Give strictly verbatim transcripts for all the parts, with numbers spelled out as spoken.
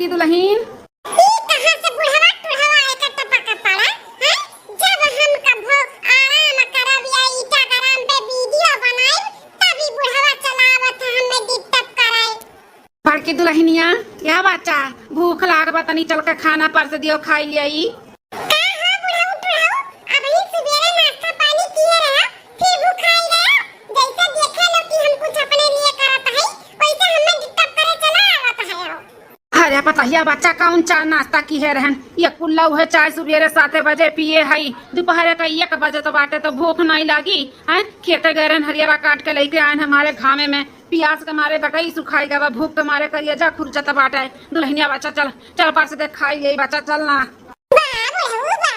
दुलहिन। ई कहाँ से बुढ़वा टुढ़वा एकर टपक पड़ा, हैं? जब हम कभो आराम करब या ईटा गरम पे वीडियो बनाइब, तब ई बुढ़वा चलावत है हमें डिस्टर्ब करे। बड़की दुलहिनिया, या बच्चा, भूख लाग बा, तनी चल के खाना परस दियो, खाई लिया ई। का हो बुढ़ऊ टुढ़ऊ, अबहीं सुबेरे नाश्ता पानी किए रहा, फिर भुखाई गया। जैसे देखे लो कि हम कुछ अपने लिए करत हई, वैसे हमें डिस्टर्ब करे चला आवत है। अरे पतहिया बच्चा, कौन चाय नाश्ता किहे रहन? ये कुल्ला उहे चाय सुबेरे साते बजे पिए हई, दोपहरे का एक बजे तो बाटे तो भूख नहीं लागी। हैं, खेते गए रहन, हरियरा काट के लेके आए हैं, हमारे घामे में पियास के मारे गटई सुखाई गवा, भूख के मारे करेजा खुरचत बाटे। दुलहिनिया बच्चा चल, चल परस दे खाई ले बच्चा, चल ना। बा बुढ़ऊ बा,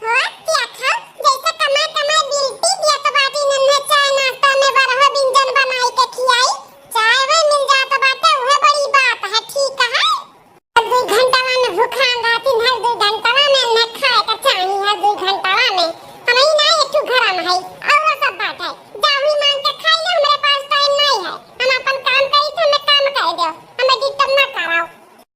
हो देखो, जैसे कमा कमा बिल्टी दियत बाटी नन्हे चाय नाश्ता में बरहो बिंजन बनाई के खियाई, चाय वही मिल जात बाटे, उहे बड़ी बात है, ठीक है। हर दू घंटावा में भूखान रहती, हर दू घंटावा में नन्हे खाए का चाही, हर दू घंटावा में। हम ही ना एक ठो घरा में है, और सब बात है, जाओ ही मांग के खाई ले, हमारे पास टाइम नहीं है, हम अपन काम करी थे, हमें काम कर दो, हमें डिस्टर्ब ना कराओ।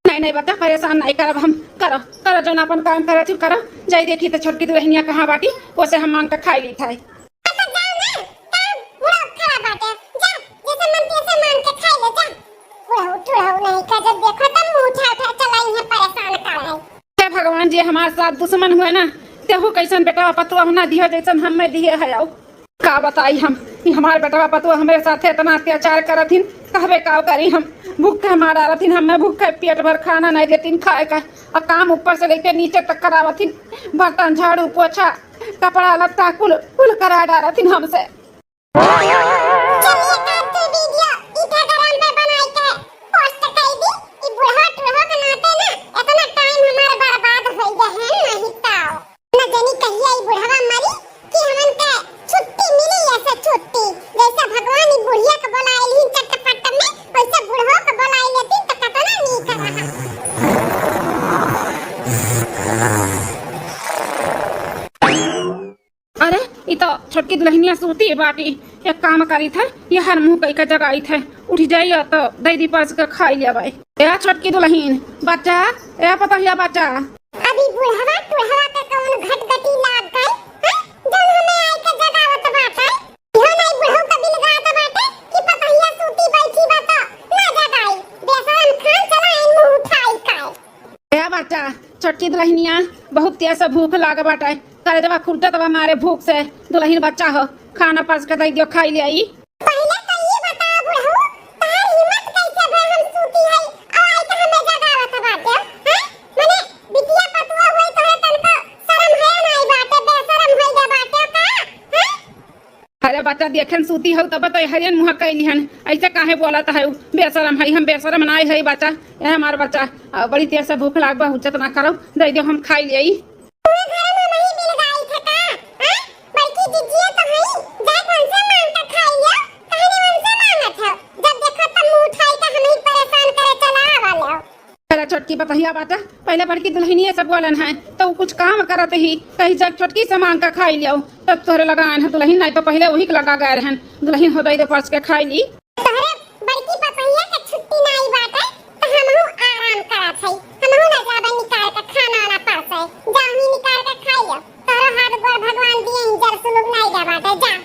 नहीं, नहीं बच्चा, परेशान नहीं करब हम। करो, करो, जौन अपन काम करत हो, करो। जाई देखी तो छोटकी दुलहिनिया कहाँ बाटी, ओसे हम मांग के खाई ली थाई। अच्छा, जाओ ना, काम बुढ़ऊ खराब बाटे। जा, जैसे मन तैसे मांग के खाई ले, जा। बुढ़ऊ, टुढ़ऊ नहीं का जब देखो तब मुंह उठा उठा चलाई है, परेशान कर है। हे भगवान जी, हमार साथ दुश्मन हुए ना, तेहू कैसन बेटवा पतुआ ना दियो, जैसन हमें दिए है। आओ। का बताई हम, कि हमार बेटवा पतुआ हमरे साथे इतना अत्याचार करत हिन, कहबे का करी हम। भूख के मार डारत हिन, हमें भूख के पेट भर खाना नहीं देतिन खाए का, और काम ऊपर से लेके नीचे तक करावत हिन, बर्तन, झाड़ू, पोछा, कपड़ा लत्ता कुल, कुल करा डारत हिन हमसे। चलिए, आज के वीडियो इधर गरम पे बनाई के पोस्ट कर दी, कि बुढ़वा टुढ़वा के नाते ना इतना टाइम हमार बर्बाद हो गया है, नहीं तो। न जानी कहिया ई बुढ़वा मरी कि हमन के छुट्टी मिली, ऐसे छुट्टी। जैसे भगवान ई बुढ़िया के बोलाइल ही चटपट में, वैसे बुढ़वा के बोलाई लेती त कतना नीक रहा। अरे, ई तो छोटकी दुलहिनिया सूती बाटी। एक काम करी थे, ये हर मुंह कई के जगाई थे, उठ जाई और तो दे दी परस के खाई लिया बाई। ए छोटकी दुलहिन, बच्चा, ए पतहिया बच्चा। अभी बुढ़वा टुढ़वा के कौन घटघटी लाग गई, हैं? जौन हमें आई के जगावत बाटे। इहो नहीं बुढ़ऊ का बिलगात बाटे कि पतहिया सूती बैठी बा तो ना जगाई। बेशरम खान चला इन मुंह उठाई काए। ए बच्चा, छोटकी दुलहिनिया, बहुत तेज से भूख लाग बाटे, करेजवा खुरचत बा मारे भूख से। दुलहिन बच्चा हो, खाना परस के दे दियो, खाई ले आई। पहिले तो ये बताओ बुढ़ऊ, तहार हिम्मत कैसे भे हम सूती है और आई के हमें जगावत बाटे, हैं? मने बिटिया पतुआ होई तोहरे तनको शरम है नाई बाटे, बेशरम होई गे बाटे का, हैं? अरे बच्चा, देखेन सूती हऊ तब तो हरियन मुँह कैली हन, ऐसे काहे बोलत है? बेशरम है, हम बेशरम नाई है बच्चा, ये हमार बच्चा। आ, बड़ी तेज से भूख लाग बा, हुज्जत ना करो, दे दो हम खाई ले। तोरे घर में नहीं मिल गई थे का? हाँ? बड़की जिज्जिया तो है, जाए कौन से मांग के खाई लियो, कहने उनसे मांगत हो, जब देखो तब मुंह उठाई के हमें परेशान करे चला आवा लो। अरे छोटकी पतहिया बाटा, पहिले बड़की दुलहिनिया से बोलन है, तो उ कुछ काम करत ही, कही जा छोटकी से मांग के खाई लियो, तब तोहरे लगा आन है दुलहिन, नहीं तो पहिले वही के लगा गए रहन, दुलहिन हो दे दे परस के खाई ली। तोहरे बड़की पतहिया के छुट्टी नाई बाटे, तो हमहू आराम करत हई, हमहू ना जाबे निकाल के खाना वाना परसे, जाओ ही निकाल के खाई लियो, तोहरो हाथ गोड़ भगवान दिए ही, जर सुलुग नाई गा बाटे, जा।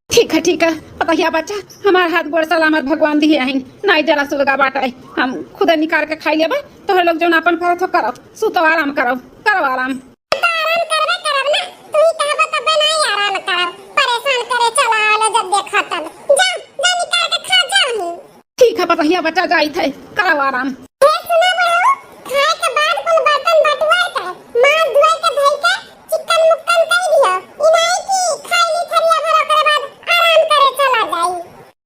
ठीक है, ठीक है, पतहिया बच्चा, हमार हाथ गोड़ सलामत भगवान दिए हैं, नाई जरा सुलगा बाटे, हम खुदे निकाल के खाई लेबे, तोहरे लोग जौन अपन करत हो करो, सुतो आराम करो, करो आराम। तो आराम करबे करब ना, तू ही कहबे तबे नाई आराम करब, परेशान करे चला आलो जब देखा तब। जा, जा निकाल के खा जा ही। ठीक है पतहिया बच्चा, जाई थे, करो आराम। हे सुना बुढ़ऊ, खाए के बाद कुल बर्तन बटुआए के, माल धुआए के धई के चिकन मुक्कन कर दियो। ई नाई कि खाई ली थरिया भर ओकरे बाद आराम करे चला जाई।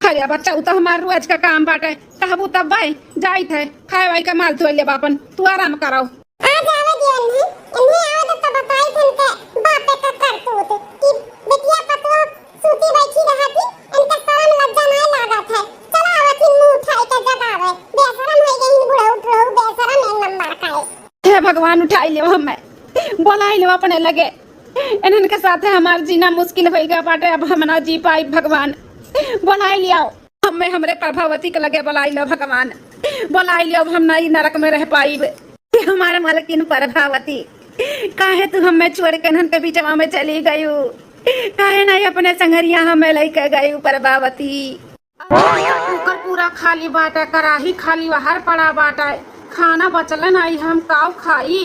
अरे बच्चा, उ तो हमार रोज का काम बाटे, कहबू तब भाई जाई थे, खाए वाई का माल धोए लेबा अपन, तू आराम करो। आ जावे दे इन्हें, इन्हें आवे तो, तो बताई थे इनके बापे का करतूत कि बिटिया पतोह सूती बैठी रहती, इनके शरम लज्जा नहीं लागत है। चला आवत ही मुंह उठाई के जगावे, बेशरम हो गई बुढ़ऊ टुढ़ऊ, बेशरम एक नंबर का है। हे भगवान, उठाई लेवा हमें, बोलाई लेवा अपने लगे। इन्हन के साथे हमार जीना मुश्किल होई गया बाटे, अब हम ना जी पाई। भगवान, बोलाई लियाओ हमें, हमरे प्रभावती के लगे बोलाई लो भगवान। बोलाई लियो, अब हम ना ई नरक में रह पाइब। कि हमार मलकिन प्रभावती, काहे तू हमें छोड़ के इन्हन के बीचवा में चली गयू? काहे ना अपने संगरिया हमें लेके गयू प्रभावती? अरे, कुकर पूरा खाली बाटे, कराही खाली बाहर पड़ा बाटे, खाना बचले नाई, हम काव खाई?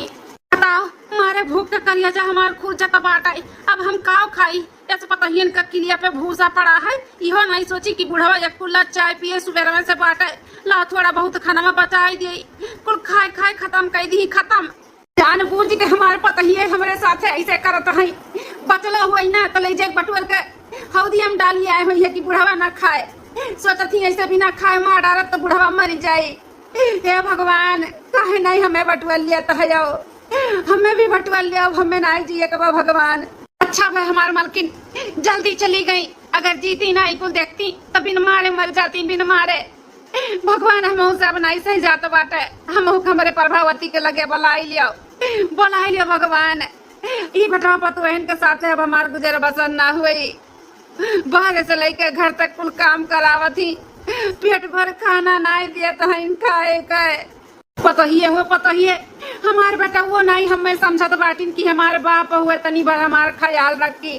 बताओ, मारे भूख के करिया जा हमार खूब जत बाटे, अब हम काव खाई? ऐसे पतहियन का किलिया पे भूसा पड़ा है, इहो नाई सोची कि बुढ़वा एक कुल्ला चाय पिए सुबेरवे से बाटे, ला थोड़ा बहुत खाना बचाई दे, कुल खाए खाए खत्म कर दी, खत्म। जान बूझ के हमार पतहिए हमरे साथे ऐसे करत हई। बचलो हुई ना तो ले जाके बटुअर के हौदी हम डाली आए हुई है कि बुढ़वा ना खाए। सोचत ही ऐसे बिना खाए मार डारत तो बुढ़वा मर जाई। हे भगवान, काहे नहीं हमें बटुअर लिया तो हयो, हमें भी बटुअर लिया, अब हमें ना जिए के बा भगवान। अच्छा भाई हमार मलकिन जल्दी चली गई, अगर जीती ना कुल देखती तो बिन मारे मर जाती, बिन मारे। भगवान हमहू से अब नाई सही जात बाटे, हमहू के हमरे प्रभावती के लगे बोलाई लियो, बोलाई लियो भगवान। ई बेटवा पतोहन के साथे अब हमार गुजर बसर ना हुई। बाहर से लेके घर तक कुल काम करावत ही, पेट भर खाना नाई दियत हईन खाए के। पतोहिए हो पतोहिए, हमार बेटा वो नाई हमें समझत बाटिन कि हमार बाप हुए तनी भर हमार ख्याल रखी,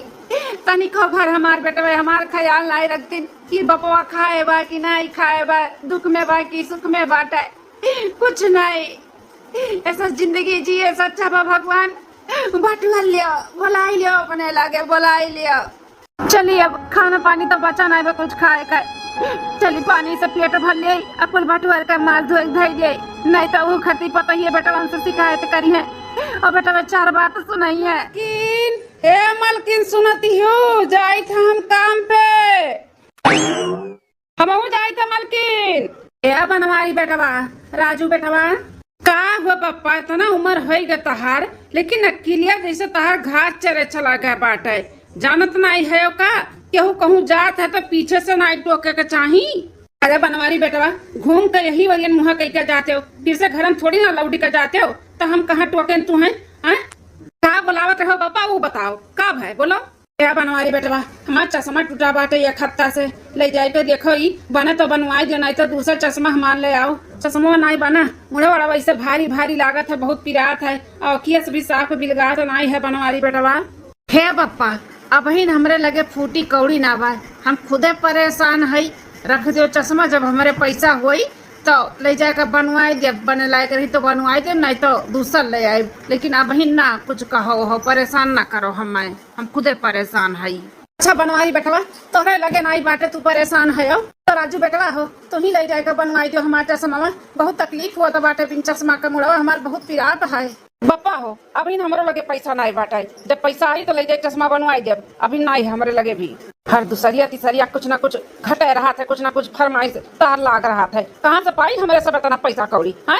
तनी को भर हमार बेटवे हमार ख्याल नाई रखतिन। कि बपवा खाए बा कि नाई खाए बा, दुख में बा कि सुख में बाटे, कुछ नाई। ऐसा जिंदगी जिए से अच्छा बा भगवान, बटुआ लियो, बोलाई लियो, अपने लागे बोलाई लियो। चली अब खाना पानी तो बचा नाई बा कुछ खाए का, चली पानी से पेट भर ले, अकुल बटुअर का मार धोए धई दे, नाई तो ऊ खती पतोहिए बेटवन से शिकायत करी है और बेटवा चार बात सुनाई है। ए मलकिन सुनती हो, जाइत हम काम पे। हमहू जाइत ह मलकिन। ए बनवारी बेटवा, राजू बेटवा। का हो पप्पा, इतना उम्र होई गए तहार, लेकिन अकिलिया जैसे तहार घास चरे चला गए बाटे। जानत नाई है का, केहू कहूँ जात है तो पीछे से नाई टोके के चाही। अरे बनवारी बेटवा, घूम के यही वरियन मुँह कई के जाते हो, फिर से घर में थोड़ी ना लौटी के जाते हो, तो हम कहाँ टोकेन तू हैं? हैं? का बोलावत रहो बापा, वो बताओ, का भय बोलो? ए बनवारी बेटवा, हमार चश्मा टूटा बाटे एक हफ्ता से, ले जाए के देखो ई बने तो बनवाई दे, नाई तो दूसर चश्मा हमार ले आओ। चश्मा नाई बना, मुड़े वाला वैसे भारी भारी लागत है, बहुत पिरात है, और अखिया से भी साफ बिलगात नाई है बनवारी बेटवा। हे बप्पा, अबहिन हमरे लगे फूटी कौड़ी ना बा, हम खुदे परेशान हई। रख दियो चश्मा, जब हमरे पैसा होई तो ले जाके बनवाई देब, बने लायक रही तो बनवाई देब, नाई तो दूसर ले आइब, लेकिन अबहिन ना कुछ कहो हो, परेशान ना करो हमें। हम खुदे परेशान हई। अच्छा बनवारी बेटवा, तोहरे लगे नाई बाटे, तू परेशान है हो, तो राजू बेटवा हो, तू ही ले जाके बनवाई दियो हमार चश्मा। बहुत तकलीफ होत बाटे बिन चश्मा के, मुड़वा हमार बहुत पिरात है। बप्पा हो, अभी हमरे लगे पैसा नाई बाटे, जब पैसा आई तो ले जाके चश्मा बनवाई देब, अभी नाई है हमरे लगे भी। हर दूसरिया तीसरिया कुछ ना कुछ घटे रहत है, कुछ ना कुछ फरमाइश तार लाग रहत है, कहाँ से पाई हमरे सब इतना पैसा कौड़ी, हैं?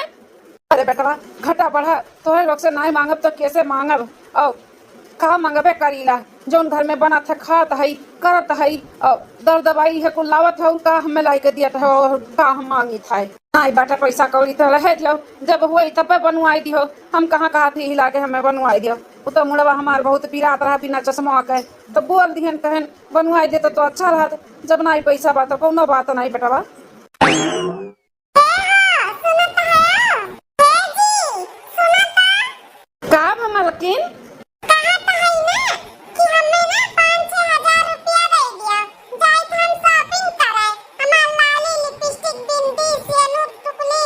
अरे बेटवा, घटा बढ़ा तोहरे लोग से नाई मांगब तो कैसे मांगब? और का मांगबे करीला, जौन घर में बनत है, खात है, करत है, और दर दवाई है कुल लावत है, का हमें लाई के दियत है, और का हम मांगित है? नाई बाटे पैसा कौड़ी तो रहे दियो, जब हुई तब बनवाई दियो। हम कहाँ कहा थी हिला के हमें बनवाई दियो? वो तो मुड़वा हमार बहुत पिरात रहा बिना चश्मा के, तो बोल दिहन, कहन बनवाई देते तो अच्छा रहत, जब नाई पैसा बा तो कौनो बात नाई बेटवा। ए हो, सुनत हया? ए जी, सुनत? का बा मलकिन? कहत हई ना कि हमें ना पाँच छह हजार रुपया दे दिया, जाइत हम shopping करे, हमार लाली, lipstick, बिंदी, सेनुर, टुकली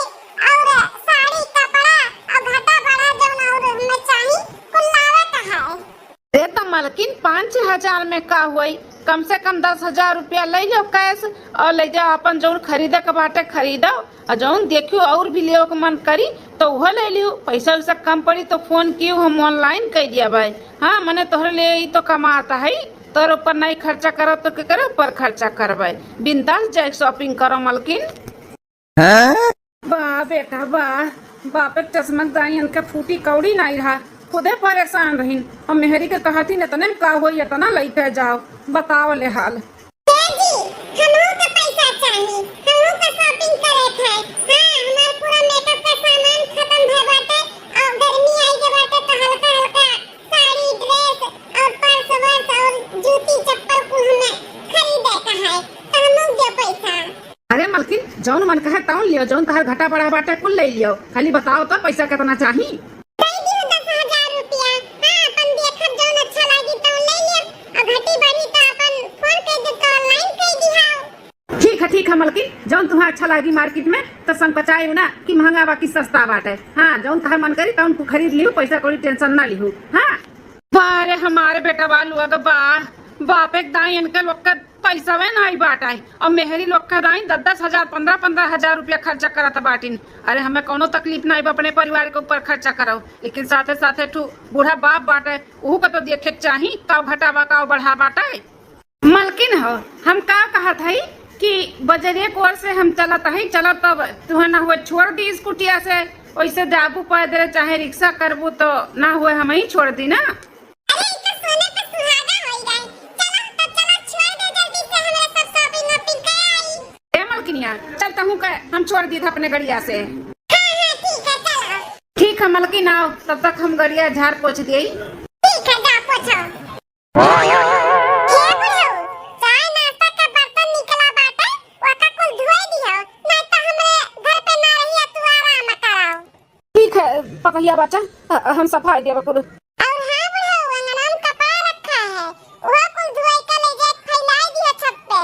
और साड़ी, कपड़ा और घटा बड़ा जौन और हमें चाही, कुल लावे का है। अरे तो मलकिन, पाँच छह हजार में का होई? कम से कम दस हजार रुपया ले जाओ cash और ले जाओ, अपन जौन खरीदे के बाटे खरीदो, और जौन देखियो और भी लेवे के मन करी तो उहो ले लियो। पैसा वैसा कम पड़ी तो फोन कियो, हम online कर दिया भाई। हाँ, मने तोहरे लिए ही तो कमाता है, तोहरे ऊपर नहीं खर्चा करब तो केकरे ऊपर खर्चा करबे? बिंदास जाए shopping करो मलकिन। हैं? वाह बेटा वाह, बाप के चश्मक दाई इनके फूटी कौड़ी नाई रहा, खुदे परेशान रहिन। हम मेहरी के कहत ही इतने में का होई, इतना लइके जाओ, बताओ ले हाल। ए जी, हमहू के पैसा चाही, हमहू के shopping करे के है। हाँ, हमार पूरा makeup का सामान खत्म भय बाटे, और गर्मी आई के बाटे तो हल्का हल्का साड़ी, dress और purse वर्स और जूती चप्पल कुल हमें खरीदे का है, तो हमहू दे पैसा। अरे मलकिन, जौन मन कहे तौन लियो, जौन तहर घटा बढ़ा बाटे कुल ले लियो, खाली बताओ तो पैसा कितना चाही? दे दियो दस हजार रुपया। हाँ, अपन देखब जौन अच्छा लागी तौन ले लियो, और घटी बढ़ी तो अपन फोन कर दे तो ऑनलाइन कर दिया। ठीक है, ठीक है मलकिन, जौन तुम्हें अच्छा लागी मार्केट में, तो संकोचाई ना कि महंगा बा कि सस्ता बाटे। हाँ, जौन तहर मन करी तौन तू खरीद लियो, पैसा कौड़ी टेंशन ना लियो। हाँ। बारे हमारे बेटा बा लोग बा, बाप एक दाई इनके लोग के पैसा वे नाई बाटे, और मेहरी लोग के दाई दस दस हजार, पन्द्रह पन्द्रह हजार रुपया खर्चा करत बाटिन। अरे हमें कौनो तकलीफ नाई बा अपने परिवार के ऊपर खर्चा करो, लेकिन साथे साथे ठू बूढ़ा बाप बाटे, उहू का तो देखे के चाही, काव घटा बा, काव बढ़ा बाटे। मलकिन हो, हम का कहत हई कि बजरिया के ओर से हम चलत हई, चलत तब तुहे ना हुए छोड़ दी स्कूटिया से, वैसे जाबू पैदल चाहे रिक्शा करबू तो ना हुए हम ही छोड़ दी ना। अरे, ई तो सोने पे सुहागा होई गए। चलो, तो चलो, छोड़ दे जल्दी से, हमरा सब shopping वॉपिंग कर आई। ए मलकिनिया, चल तहूँ के हम छोड़ दी था अपने गड़िया से। हाँ, हाँ, ठीक है, चलो। ठीक है मलकिन, आओ, तब तक हम गड़िया झाड़ पोछ दिए। ठीक है, जा पोछो। हे बुढ़ऊ, चाय नाश्ता के बर्तन निकला बाटे, ओका कुल धोए दियो, नहीं तो हमरे घर पे ना रहिया, तू आराम कराओ। ठीक है पतहिया बच्चा, अ, हम सफाई देबे कुल। और हाँ बुढ़ऊ, अंगना में कपड़ा रखा है, वो कुल धोए के ले जाके फैला दियो छत पे।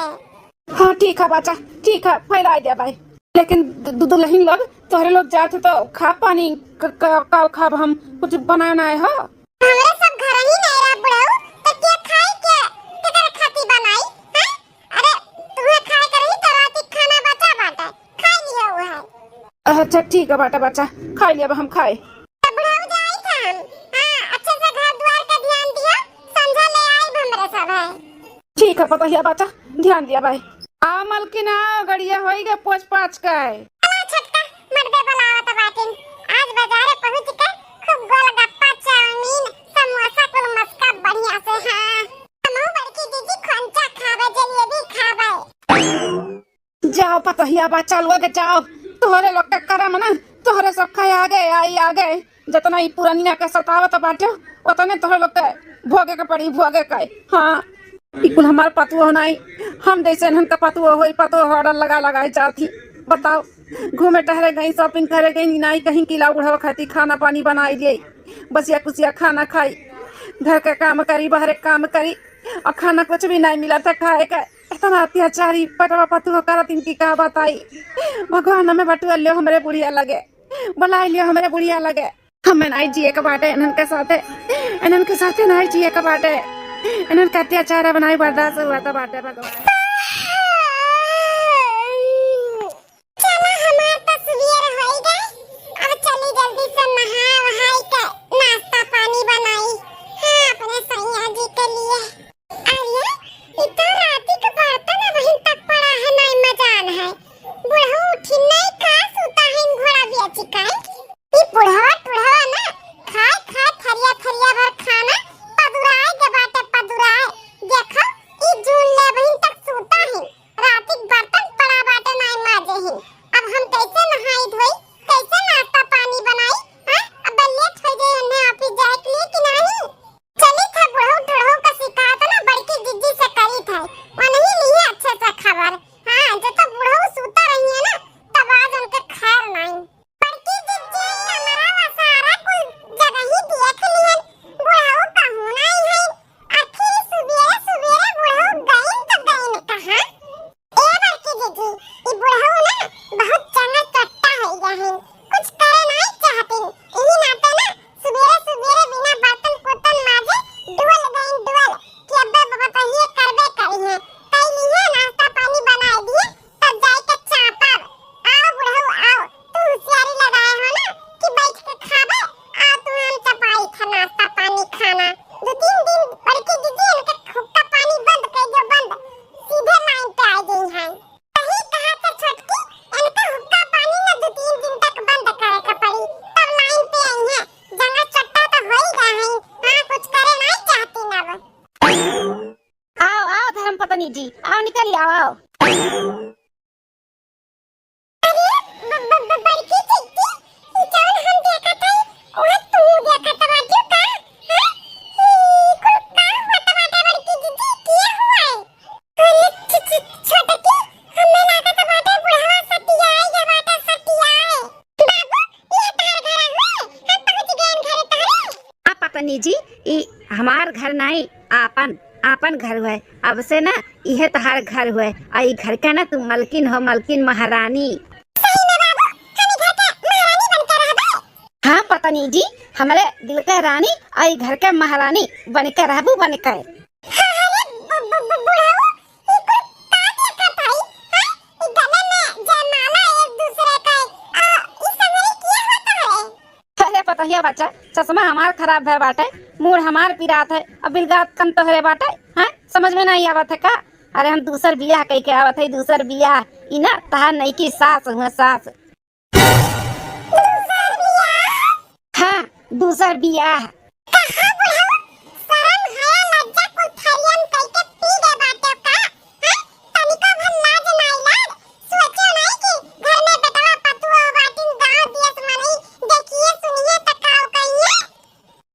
हाँ ठीक है बच्चा, ठीक है, फैला देबे। लेकिन दु-, दु-, दुल्हन लोग, तोहरे लोग जात हो तो खा पानी क-, क-, का खाब हम, कुछ बनाए ना हो? हमरे सब घर ही नहीं रह बुढ़ऊ, तो क्या खाए के, केकर खाती बनाई, हैं? अरे, तुम्हें खाए के रही तो राती खाना बचा बाटे, खाई लियो वो है। अच्छा ठीक है बाटा बच्चा, खाई लिया, अब हम खाए। तो बुढ़ऊ जाई था हम। हाँ, अच्छे से घर द्वार का ध्यान दियो, संझा ले आई हमरे सब है। ठीक है पतहिया बच्चा, ध्यान दिया भाई। आ मलकिन आओ, गड़िया होई गए पोछ पाछ के। अला छोटका, मर्दे बुलावत बाटिन। आज बाजारे पहुँच के खूब गोलगप्पा, चाउमीन, समोसा कुल मस्का बढ़िया से, हाँ। हमहू बड़की दीदी खोंचा खाबे, जलेबी खाबे। जाओ पतहिया बच्चा लोग जाओ, तोहरे लोग के करम ना, तोहरे सब खाए आगे आई आगे। जतना ई पुरनिया के सतावत बाटे, ओतने तोहरे लोग के भोगे के पड़ी, भोगे के। हाँ, ई कुल हमार पतुओ नाई, हम जैसे इन्हन के पतुओ होई, पतुओ order लगा लगाए जात ही। बताओ, घूमे टहरे गई, shopping करे गई, नाई कहीं किला बुढ़वा खाती खाना पानी बनाई ले, बसिया कुसिया खाना खाई, घर के काम करी, बाहरे काम करी, और खाना कुछ भी नाई मिला था खाए के। इतना अत्याचारी पटवा पतुओ करत इनकी का बताई। भगवान हमें बटुआ लियो हमरे बुढ़िया लगे, बुलाई लियो हमरे बुढ़िया लगे। हमें नाई जिए के बाटे इन्हन के साथे, इन्हन के साथे नाई जिए के बाटे। इन्हन के अत्याचार अब नाई बर्दाश्त हुआ था बाटे भगवान। चला हमार तो सुबेर होई गए, अब चली जल्दी से नहा वहाई के नाश्ता पानी बनाई, हाँ अपने सैया जी के लिए। अरे, ई तो राती के बर्तन अबहिन तक पड़ा है, नाई मजान है। बुढ़ऊ उठी नहीं का, सुता है घोड़ा बेची का। ई बुढ़वा टुढ़वा ना, खाए खाए थरिया थरिया भर खाना, पदुराए के बाटे पदुराए। देखो, ई जून ले अबहिन तक सुता है, राती के बर्तन पड़ा बाटे नाई माजे ही। अब हम कैसे नहाई धोई, कैसे नाश्ता पानी बनाई, हाँ? अब लेट हो जाए उन्हें ऑफिस जाए के लिए कि नहीं? चली था बुढ़ऊ टुढ़ऊ का शिकायत ना बड़की जिज्जी से करी था, उन्हीं लिए अच्छे से खबर। हाँ, जो तो बुढ़ऊ सूता रही है ना, तब आज उनके खैर नहीं। बड़की जिज्जी, हमरा वसारा कुल जगही देख लिहन, बुढ़ऊ कहूँ नहीं है। आखिर सुबेरे सुबेरे बुढ़ऊ गइन तो गइन कहाँ? ए बड़की जिज्जी, ई बुढ़ऊ ना बहुत चंगा चट्टा हो गया है, कुछ करे नहीं चाहती। यही नाते ना सुबेरे सुबेरे बिना बर्तन पुर्तन माजे डुअल गइन डुअल कि अब्बे बाबा तो ये करबे करी है। कई लिए नाश्ता पानी बनाए दिए, तब जाए के चापब। आओ बुढ़ऊ आओ, तू होशियारी लगाए हो ना कि बैठ के खाबे। आओ तू हम चपाई खा नाश्ता पानी खाना। दो तीन दिन बड़की दीदी इनके हुक्का पानी बंद कर दो, बंद। सीधे लाइन पे आ गई हैं। सही कहा तो छोटकी, इनका हुक्का पानी ना दो तीन दिन तक बंद करे के पड़ी, तब लाइन पे आई है। जंगल चट्टा तो हो ही गया है, हाँ कुछ करे नहीं चाहती ना वो। आओ, आओ धर्म पत्नी जी, आओ निकल आओ, आओ। अरे, ब-, ब-, ब-, बड़की जिज्जी, ई जौन हम देखत हई, ओह तू देखत बाटियो का? हैं? ई कुल का होत बाटे बड़की जिज्जी, के हुआ है? अरे, छ-, छ-, छोटकी, हमें लागत बाटे बुढ़ऊ जी, ई हमार घर नाई, आपन, आपन घर हुए। अब से ना इहे तहार घर हुए, और ई घर का ना तू मलकिन हो, मलकिन महारानी। सही में बाबू, हम ई घर के महारानी बन के रहबे। हाँ पतनी जी, हमरे दिल के रानी और ई घर के महारानी बन के रहबू, बन के। हाँ, अरे ब-, ब-, ब-, बुढ़ऊ, ई कुल का देखत हई? हाँ? ई गले में जयमाला एक दूसरे के, आ, ई संगरी किया होता है? अरे पतहिया बच्चा, चश्मा हमार खराब भय बाटे, मूड़ हमार पिरात है, अब बिलगात कन तोहरे बाटे, हैं? समझ में नहीं आवत है का? अरे हम दूसर बियाह कई के आवत है, दूसर बियाह। ई ना तहार नईकी सास हुआ, सास। दूसर बियाह? हाँ, दूसर बियाह। कहाँ बुढ़ऊ, शरम हया लज्जा कुल थरियन कई के पी गए बाटे का? हैं? तनिको भर लाज नाई लाग? सोचो नहीं कि घर में बेटवा पतुआ बाटिन, गाँव देश मनई देखिए सुनिए त काव कहिए।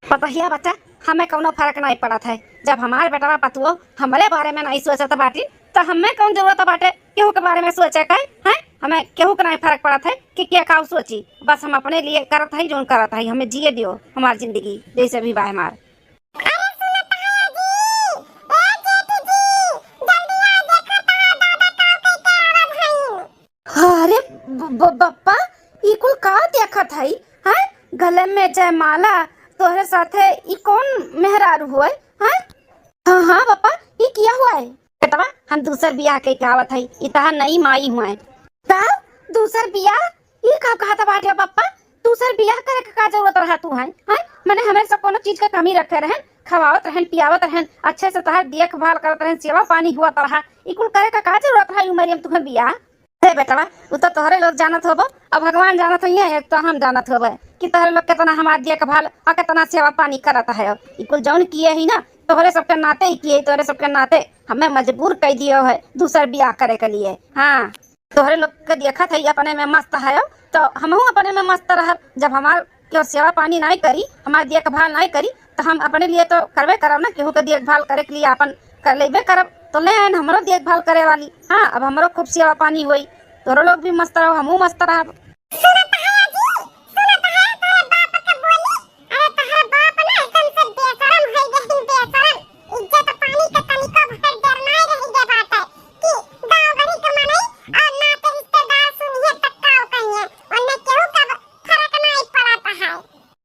पतहिया बच्चा, हमें कौनो फर्क नहीं पड़त है। जब हमार बेटवा पतुओ हमरे बारे में नहीं सोचत बाटिन, तो हमें कौन जरूरत बाटे केहू के बारे में सोचे के, हैं? हमें केहू के नहीं फर्क पड़त है कि के का सोची। बस हम अपने लिए करत है, जोन करत है। हमें जिए दियो हमार जिंदगी, जैसे भी बा हमार। अरे सुनत है जी, ए जेठ जी, जल्दी आ, देखो तो दादा का कह के आवत हईन। अरे ब-, ब-, बप्पा, ई कुल का देखत हई? हैं? गले में जयमाला, तोहरे साथे ई कौन मेहरारू हुए? हैं? हाँ, हाँ, बप्पा, ई किया हुआ है? बेटवा, हम दूसर बियाह कई के आवत हई, ई तहार नई माई हुए। का? दूसर बियाह? ई का कहत बाटे बप्पा? दूसर बियाह करे के का जरूरत रहा तू है? हैं? मने हमरे सब कोनो चीज के कमी रखे रहन, खवावत रहन, पियावत रहन, अच्छे से तहार देखभाल करत रहन, सेवा पानी हुवत रहा, ई कुल करे का का जरूरत रहा ई उमरिया में तुम्हें बियाह? हे बेटवा, उ तो तोहरे लोग जानत होबो, अब भगवान जानत होइए, एक तो हम जानत होबे कि तोहरे लोग कितना हमार देखभाल और कितना सेवा पानी करत है। ई कुल जौन किए ही ना, तोहरे सबके नाते ही किए, तोहरे सबके नाते हमें मजबूर कर दियो है दूसर बियाह करे के लिए। हाँ, तोहरे लोग के देखत है अपने में मस्त है, तो हमहू अपने में मस्त रहब। जब हमार केहू सेवा पानी नाई करी, हमार देखभाल नाई करी, तो हम अपने लिए तो करबे करब ना, केहू के देखभाल करे के लिए अपन कर लेबे करब। तो ले आइन हमरो देखभाल करे वाली। हाँ, अब हमरो खूब सेवा पानी होई, तोहरो लोग भी मस्त रहो, हमहू मस्त रहब। सुनत है जी, सुनत है तोहरे बाप के बोली? अरे तोहरे बाप ना एकदम से बेशरम है, यही बेशरम। इज्जत पानी के तनिको भर डर नाई रह गए बाटे कि गाँव गली के मनई और नाते रिश्तेदार सुनिए तब काव कहिए, उनमें केहू का फर्क नाई पड़त है।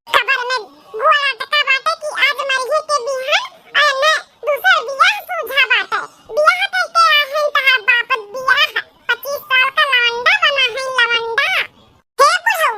कबर में गोड़ अटका बाटे कि आज मरिहे के बिहान, और न दूसर बियाह सूझा बाटे। बियाह कइके आ हैं तहार बाप, बियाह पच्चीस साल का लवंडा बना है, लवंडा। हे बुढ़ऊ,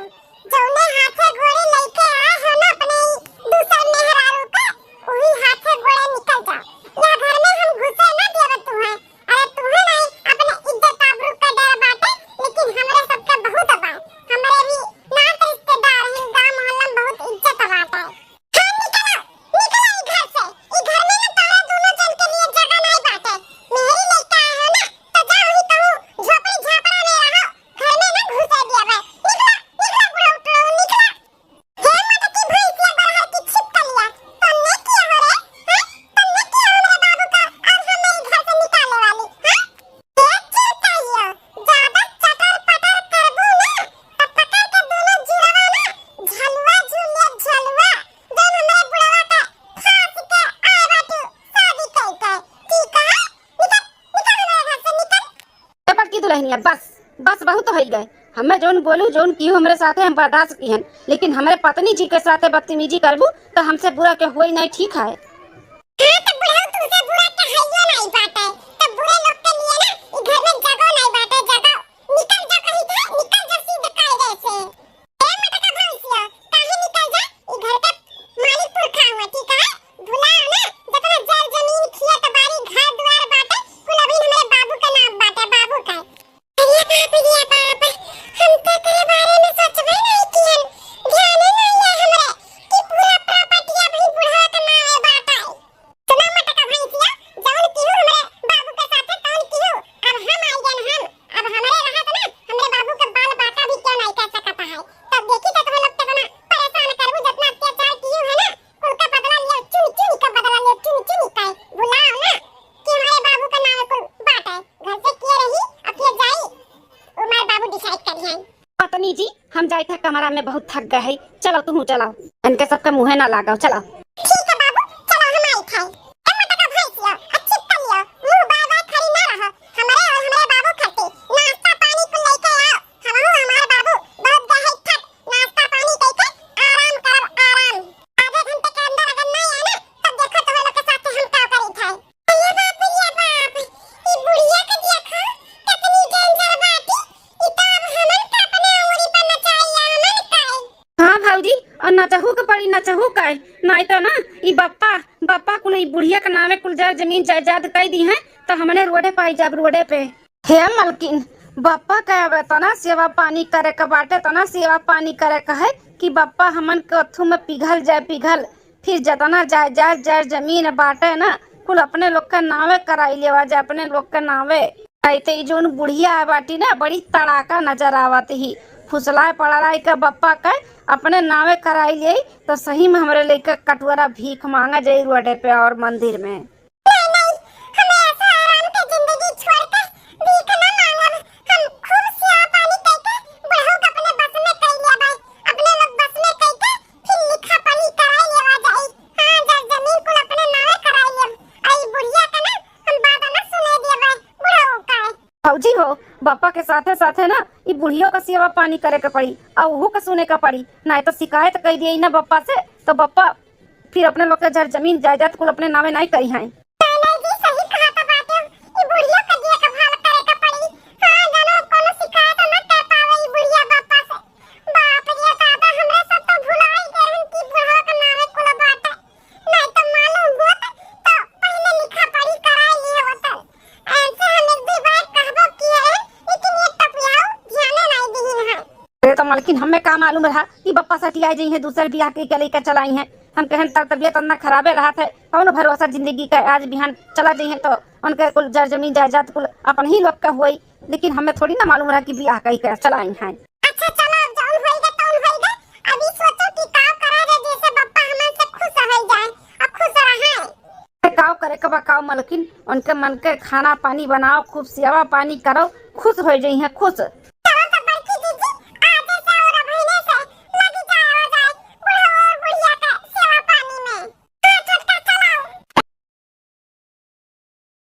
जौने हाथे गोड़े लइके आए हो ना अपने ई दूसर मेहरारू का, उही हाथे गोड़े निकल जा। यह घर में हम घुसे ना देब तुहें। अरे तुहें नहीं, अपने इज्जत आबरू का डर बाटे, लेकिन हमरे सबके बहुत बा। हमरे भी नात रिश्तेदार हैं, गाँव मोहल्ला में बहुत इज्जत बाटे। हाँ, निकला, निकला ई घर से। ई घर में ना तोहरे दोनों जन के लिए जगह नहीं बाटे। मेहरी लेके आए हो ना, तो जाओ ही कहूँ झोपड़ी झापड़ा में रहो, घर में ना घुसे दिया बा। निकला, निकला बुढ़ऊ टुढ़ऊ, निकला। हे मोटकी भैंसिया गोरहर की छिपकलिया, तुमने किया हो रे? हैं? तुमने किया हमरे बाबू का और हमें ई घर से निकाले वाली, हैं? ए चिरकाइयो, ज्यादा चटर पटर करबू ना, त पकड़ के दोनों जुड़वा ना, झलुआ झूल ले, झलुआ, जौन हमरे बुढ़वा के फांस के आए बाटू, शादी कई के, ठीक है? निकल, निकल हमारे घर से, निकल। ए बड़की दुल्हनिया, बस, बस, बहुत होइ गए। हमें जौन बोलू, जौन किहू हमरे साथे हम बर्दाश्त किहन, लेकिन हमरे पत्नी जी के साथे बदतमीजी करबू तो हमसे बुरा के होई नहीं, ठीक है? हाँ, तो बुढ़ऊ तुमसे बुरा के हइयो नहीं बाटे, तो बुरे लोग के लिए ना ई घर में जगह नहीं बाटे, जगह। निकल जा कहीं से, निकल जा सीधे कायदे से। ए मटका भैंसिया, काहे निकल जा? ई घर के मालिक पुरखा हुआ, ठीक है? भुलाओ ना, जितना जर जमीन, खेत बाड़ी, घर दुआर बाटे, कुल अभी हमरे बाबू के नाम बाटे, बाबू के। अरे बाप रे बाप, हम तो एकरे बारे में सोचबे नहीं किहन, ध्याने नहीं है हमरे कि पूरा प्रॉपर्टी अभी बुढ़वा के नामे बाटे। सुना मटका भैंसिया, जौन किहू हमरे बाबू के साथे तौन किहू, अब हम आई गन हम, अब हमरे रहत ना, हमरे बाबू के बाल बाका भी क्यों नहीं कर सकता है। तब देखी तो तुम लोग कितना परेशान करबू, जितना अत्याचार किहू है ना, कुल का बदला लियो, चुन चुन का बदला लियो, चुन चुन का। भुलाओ ना कि हमारे बाबू का नाम कुल बात है, घर से किए रही, अब फिर जाई, हमारे बाबू डिसाइड करिए। पत्नी जी, हम जाइत है कमरा में, बहुत थक गए है, चलो तुहू चलो, इनके सबके मुँहे ना लागो, चलो। ई नचहु काहे? नाहीं तो ना, ई बप्पा, बप्पा कुल ई बुढ़िया के नामे कुल जर जमीन जायदाद कई दिहैं, तो हमने रोडे पाई जाब, रोडे पे। हे मलकिन, बप्पा के अब एतना सेवा पानी करे के बाटे, एतना सेवा पानी करे के है कि बप्पा हमन के अथू में पिघल जाए, पिघल। फिर जतना जायदाद जर जमीन बाटे ना, कुल अपने लोग के नावे कराई लेवा जाए, अपने लोग के नावे। नाहीं तो ई जौन बुढ़िया बाटी ना, बड़ी तड़ाका नजर आवत ही। फुसलाए पड़ाई के बप्पा के अपने नावे कराई लेई, तो सही में हमरे लइका कटुअरा भीख मांगा जाई रोडे पे और मंदिर में। नहीं, नहीं, हमें ऐसा आराम के जिंदगी छोड़ के भीख ना मांगब। हम खूब सेवा पानी करके बुढ़ऊ के अपने बस में कई लिया भाई, अपने लोग बस में करके फिर लिखा पढ़ी कराई लेवा जाई। हाँ, जर जमीन कुल अपने नावे कराई लेब। आई बुढ़िया के ना हम बात ना सुने देबे बुढ़ऊ का। भौजी हो, बप्पा के साथे साथे ना ई बुढ़ियो का सेवा पानी करे के पड़ी, आ ओहू का सुने का पड़ी, नाहीं तो शिकायत कई दिए ना बप्पा से, तो बप्पा फिर अपने लोग के जर जमीन जायदाद कुल अपने नावे नाहीं करिहैं। नहीं, नहीं जी, सही कहा तो बाटे, ई बुढ़ियो का देखभाल करे के पड़ी। हाँ, जानो कोनो शिकायत ना कर पावे ई बुढ़िया बप्पा से। बाप रे दादा, हमरे सब तो भुलाई गए रहन कि बुढ़वा के नावे कुल बाटे। नाहीं तो मालूम होत तो पहले लिखा पढ़ी कराई लिए होतन। ऐसे हम एक दो बार कहबो किए रहे, लेकिन ये टपियाऊ ध्याने नाहीं दिहिन है। अरे तो मलकिन, हमें का मालूम रहा कि बप्पा सटिया जइहैं दूसर बियाह के, के लेके चलाइहैं। हम कहन तर तबियत इतना खराबे रहत है, कौनो भरोसा जिंदगी का, आज बिहान चला जइहैं तो उनके कुल जर जमीन जायदाद कुल अपन ही लोग का होई, लेकिन हमें थोड़ी ना मालूम रहा कि बियाह कई के चलाइहैं। अच्छा चलो, अब जौन होइगा तौन होइगा। अभी सोचो कि का करा जाए जैसे बप्पा हमन से खुश हो जाए और खुश रहे। अरे काव करे के बा काव मलकिन, उनके मन के खाना पानी बनाओ, खूब सेवा पानी करो, खुश हो जइहैं, खुश।